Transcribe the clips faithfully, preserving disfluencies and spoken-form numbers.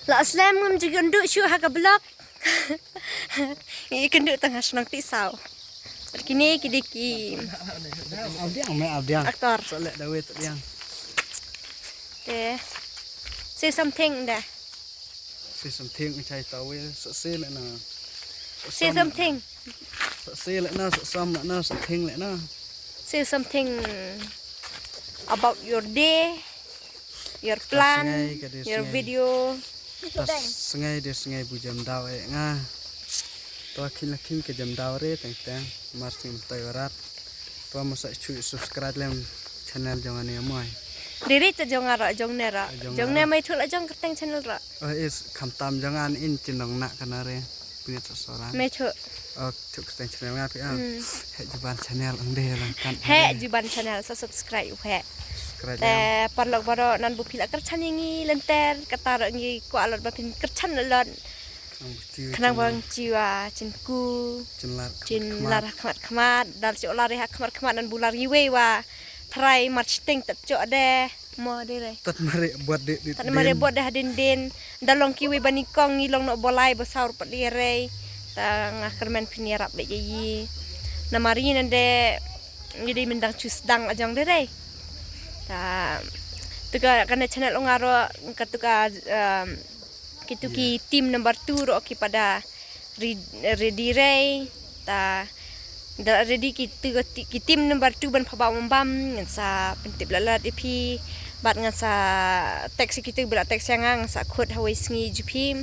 La slem ngam ju ïoh kynduh shuh ha ka vlog. Ngi ïoh kynduh tang ha shnong Tisaw. Bad kine ki dei ki Abdiang me abdiang. Actor. Sa leh da wei ta diang. Te. Say something da. Say something chai ta wei sa say leh na. Say something. Sa say leh na, sa sam leh na, sa thing leh na. Say something about your day, your plan, your video. Ta sngai de sngai bu jam daw eh nga. Ta kin la kin ka jam daw re teng teng. Mar sing tai warat. Ta ma sa chu subscribe lem channel jong ane moi. Diri ta jong ara jong nera. Jong ne mai thul ajong kerteng channel ra. Oh is khamtam jong an in chin dong na kana re. Punya ta soran. Me chu. Oh chu kerteng channel nga pi am. He juban channel ang de lang kan. He juban channel sa subscribe he. Subscribe. Te parlok baro nan bu pila kerchan ngi lenter kata ro ngi kwa lot ba pin kerchan lot. Khnang bang chiwa chin ku. Chin lar khmat khmat dal chu lar ha khmat khmat nan bu lar iwe wa. Thrai mar chiteng tat chu de. Mo de re. Tat mare buat de de. Tat mare buat de hadin din. Da long kiwi bani kong ngi long no bolai ba saur pat de re. Ta nga kermen phin ïarap be yi. Na mari nan de ngi de mendang chus dang ajang de re. Ta tuka kana channel ong aro katuka um, kitu ki team number two ro ki pada ready re. Ta da ready ki tu ki team number two ban phaba umbam ngan sa pyntip la la di phi. Bat ngan sa text ki tu bila text yang ngan sa khut hawai sngi ju phi.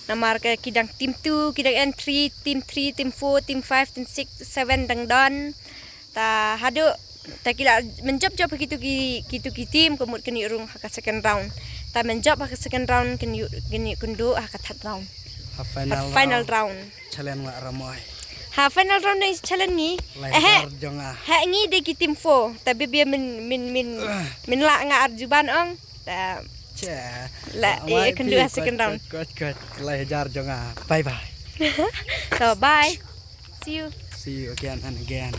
Namar ka ki dang team two ki dang entry team three team four team five team six seven dang don. Ta hadu ta kila menjop jop kitu ki kitu ki team kemut keni rung ha ka second round. Ta menjop ha ka second round keni keni kundu ha ka third round. Ha final round. Challenge wa ramoi. Ha final round ni challenge ni. Eh. Ha ngi de ki team four. Ta bibia min min min min la nga arjuban ong. Ta che la e kundu ha second round. Kot kot lai hajar jonga. Bye bye. So bye. See you. See you again and again.